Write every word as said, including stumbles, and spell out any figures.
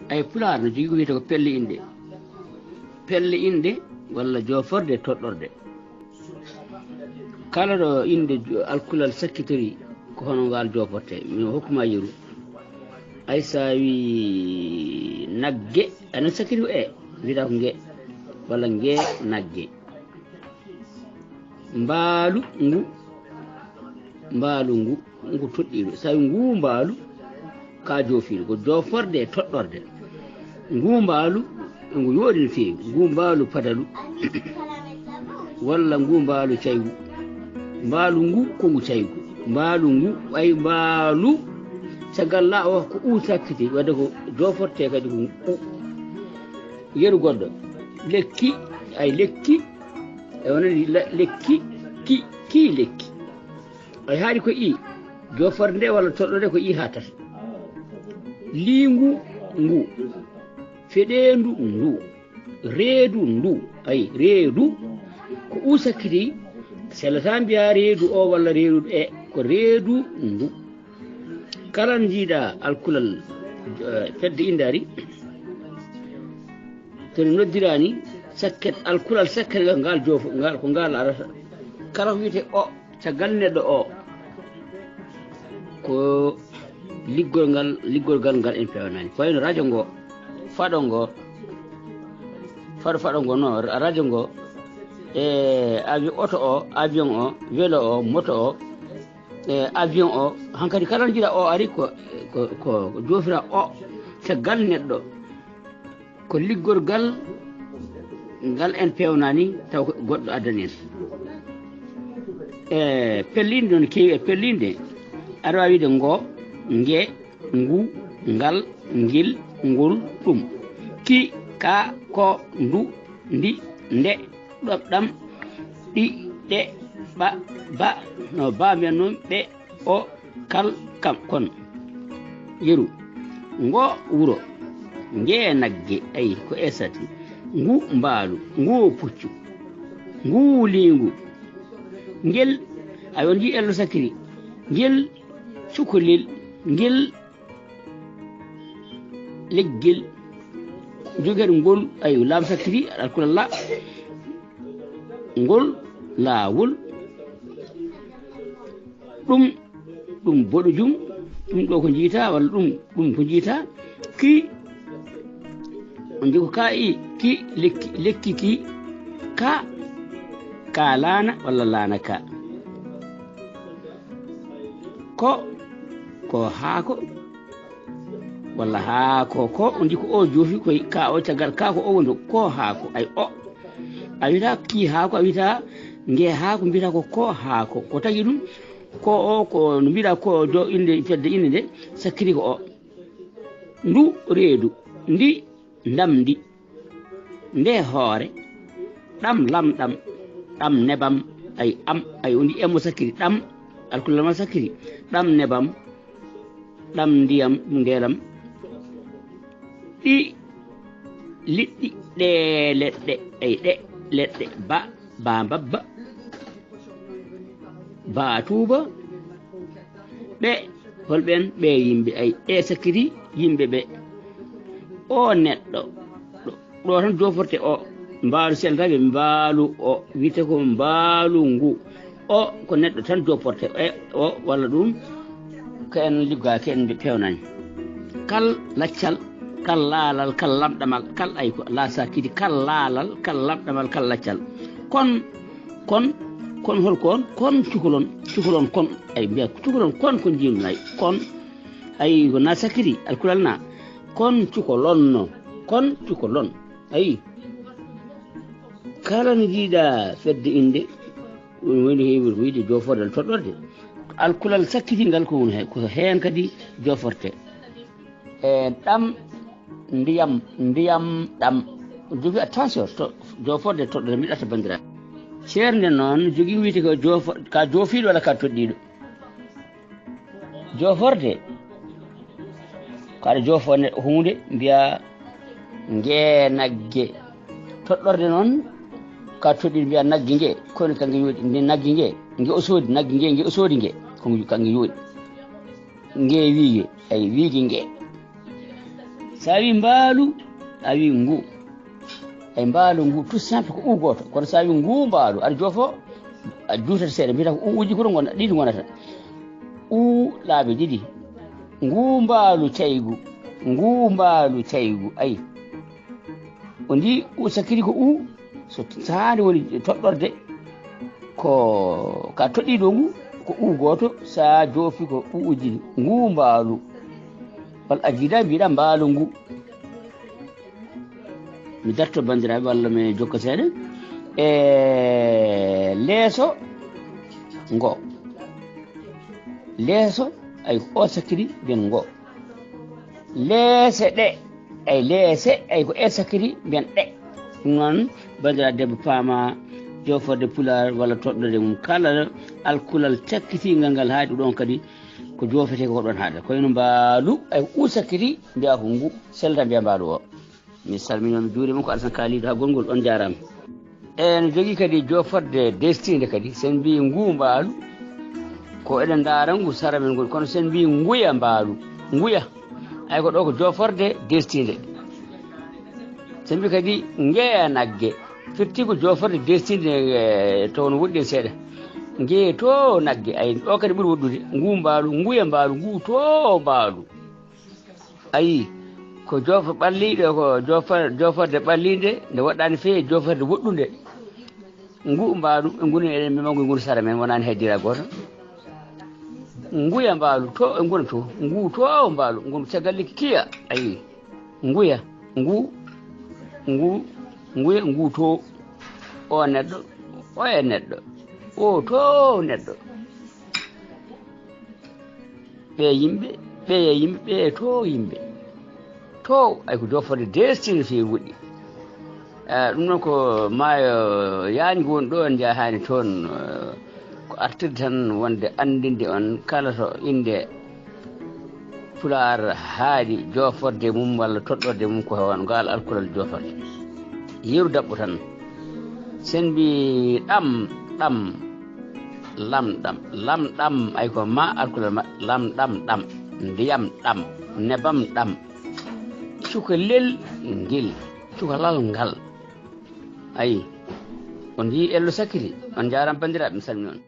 Ay, Pulaar no jogii ko wiyetee ko pelle inɗe. Pelle inɗe walla jooforde toɗɗorde. Kala ɗo inɗe jo-, alkulal sakkitori, ko hono ngal joofortee. Mi hokku ma yeru. Ay, so a wi nagge, a nani sakkiti ko e, wiyata ko nge, walla nge nagge. Mbaalu ngu, mbaalu ngu, ngu toɗɗiiɗo. So a wi ngu mbaalu, ka joofiiɗo, ko jooforde e toɗɗorde. Ngu mbaalu, ngu yooɗi no feewi. Ngu mbaalu padalu, walla ngu mbaalu caygu. Mbaalu ngu, ko ngu caygu. Mbaalu ngu, ay mbaalu, caggal la o ko u sakkiti, wadde ko jooforte kadi ko u. Yeru goɗɗo. Lekki, ay lekki, e wonani la-, lekki, ki, ki lekki. Ay haaɗi ko i, jooforde nde walla toɗɗo nde ko i haa tati. Liingu ngu, feɗeendu ndu, reedu ndu, ay reedu, ko u sakkiti, sellata mbiya reedu o walla reedu e, ko reedu ndu. Kala njiiɗa alkulal, eh, fedde inɗe ari, to no noddirani sakket, alkulal sakket ngal, ngal joofo, ngal ko ngal arata. Kala ko wiyetee o, caggal neɗɗo o, ko liggol ngal, liggol ngal, ngal en peewnani. Ko wayno radio ngo, faɗo ngo, faɗo, faɗo ngo, no, ra-, radio ngo, e avi-, oto o, avion o, welo o, moto o, e avion o, hankadi kala njiɗa o ari ko, ko, ko joofira o, caggal neɗɗo. Ko liggorgal ngal en peewnani, taw ko goɗɗo addani en. E pelle inɗe noon keewi e pelle inɗe. Aɗa waawi wiide ngo, nge, ngu, ngal, ngil, ngol, ɗum. Ki, ka, ko, ndu, ndi, nde, ɗo, ɗam, ɗi, ɗe, ɓa, ba, no ba mbiyan noon, ɓe, o, kal, kam, kon. Yeru. Ngo wuro. Nge nagge, ay, ko esati. Ngu mbaalu. Ngo puccu. Ngu liingu. Ngel, ay, on njii ello sakkiri. Ngel cukalel. Ngel leggel. Jogere ngol, ay, laam sakkiri, alkulal la. Ngol laawol. Ɗum, ɗum boɗejum, ɗum ɗo ko njiita, walla ɗum, ɗum ko njiita. Ki, on nji ko ka i, ki, lekki, lekki ki, ka, ka laana, walla laana ka. Ko, ko haako, walla haako, ko on nji ko o joofi, koye ka o caggal ka ko o woni ko haako, ay o. A wiyata ki haako, a wiyata nge haako, mbiyata ko ko haako. Ko tagi ɗum, ko o, ko no mbiɗa ko jo-, innde, fedde innde nde, sakkiri ko o. Ndu reedu, ndi ndamndi, nde hoore, ɗam lamɗam, ɗam nebam, ay am, ay o ndi emmo sakkiri, ɗam, alkulal ma sakkiri, ɗam nebam, ɗam ndiyam, ɗum ngelam. Ɗi liɗɗi, ɗe leɗɗe, ay ɗe leɗɗe, ba, ba mbabba, ba tuuba, ɓe, hol ɓen? Ɓe yimɓe, ay ɓe sakkiti yimɓe ɓe. O neɗɗo, ɗo, ɗo tan joforte o, mbaalu seltaɓe, mbaalu o, wiyete ko mbaalu ngu. O ko neɗɗo tan joporte e o walla ɗum, ko en liggaaki, en mbi-, pewnani. Kal laccal, kal laalal, kal lamɗamal, kal ay ko la sakkiti, kal laalal, kal lamɗamal, kal laccal. Kon, kon, kon hol kon? Kon cukalon, cukalon kon, ay mbiya cukalon kon ko jimnay, kon, ay ko na sakkiti, alkulal na, kon cukalon no, kon cukalon, ay. Kala no jiiɗa fedde innde, ɗum woni heewir ko yiɗi jooforde e toɗɗorde. Alkulal sakkitingal ko woni he-, ko heen kadi jooforte. E ɗam, ndiyam, ndiyam, ɗam. Jogii attention, to, jooforde e toɗɗorde, mbiɗa ta banndiraaɓe. Ceernde noon jogii wiyete ko joofo-, ka joofiiɗo walla ka toɗɗiiɗo. Jooforde, ko aɗa joofo ne-, huunde, mbiya nge nagge. Toɗɗorde noon, ka toɗɗiiɗo mbiya nagge nge, kono ka nge yooɗi, nde nagge nge, nge o soodi, nagge nge, nge o soodi nge, ko nge, ka nge yooɗi. Nge wiige, ay wiige nge. So a wii mbaalu, a wii ngu. Ay mbaalu ngu, tout simple, ko u gooto. Kono so a wii ngu mbaalu, aɗa joofo, a juutat seeɗa, mbiyata ko u uji ko ɗo ngon-, ɗiɗi ngonata. U laabi ɗiɗi. Ngu mbaalu caygu, ngu mbaalu caygu, ayi. O ndi u sakiri ko u, so t-, so haandi woni toɗɗorde, ko ka toɗɗiiɗo ngu, ko u gooto, so a joofi ko u uji ɗiɗi. Ngu mbaalu. Walla a jiida mbiɗa mbaalu ngu. Mi darto banndiraaɓe walla mi jokka seeɗa. E leeso ngo. Leeso, ay ko o sakiri mbiyen ngo. Leese ɗe, ay leese, ay ko e sakiri mbiyen ɗe. Ɗum noon, banndiraaɓe debbo paama jooforde pulaar walla toɗɗorde mum. Kala alkulal cakkitiingal ngal haaɗi ɗoon kadi ko joofetee ko ɗoon haaɗata. Ko eno mbaalu, ay ko u sakiri mbiyaa ko ngu, sellata mbiyaa mbaalu o. Mi salmino, mi juurima, ko Alasan Kaaliiɗo haa gonngol, on jaaraama. E no jogii kadi jooforde destiinde kadi, so en mbii ngu mbaalu, ko eɗen ndaara ngu sara men ngoni, kono so en mbii nguya mbaalu, nguya, ay ko ɗo ko jooforde destiinde. So en mbii kadi ngeya nagge, firti ko jooforde destiinde, e, taw no woɗɗi en seeɗa. Ngeye to nagge, ay ɗo kadi ɓuri woɗɗude, ngu mbaalu, nguya mbaalu, ngu to mbaalu. Ayi, ko joofa ɓalliiɗo, ko joofa-, jooforde ɓalliinde, nde woɗɗaani feewi e jooforde woɗɗunde. Ngu mbaalu, ngunu eɗen mema ngu, ngunu sara men, wonaani hay dira gooto. Nguya mbaalu, to, nguna to, ngu to mbaalu, ngunu caggal lekki kiya. Ayi, nguya, ngu, ngu, nguya, ngu to. O neɗɗo, o e neɗɗo, o to neɗɗo. Ɓe yimɓe, ɓe yimɓe, ɓe to yimɓe. To, ay ko jooforde destiinde feewi woɗɗi. Eh, ɗum noon ko maayo yaajngo woni ɗo, en njahaani toon, eh, ko artirde tan wonde anndinde on kala to innde pulaar haaɗi jooforde mum walla toɗɗorde mum ko hono ngaal alkulal jooforde. Yeru daɓɓo tan. So en mbii ɗam, ɗam, lamɗam, lamɗam, ay ko ma alkulal ma, lamɗam, ɗam, ndiyam, ɗam, nebam, ɗam, cukalel, ngel, cukalal, ngal. Ayi, on njii ello sakkiti, on njaaraama banndiraaɓe, mi salmini on.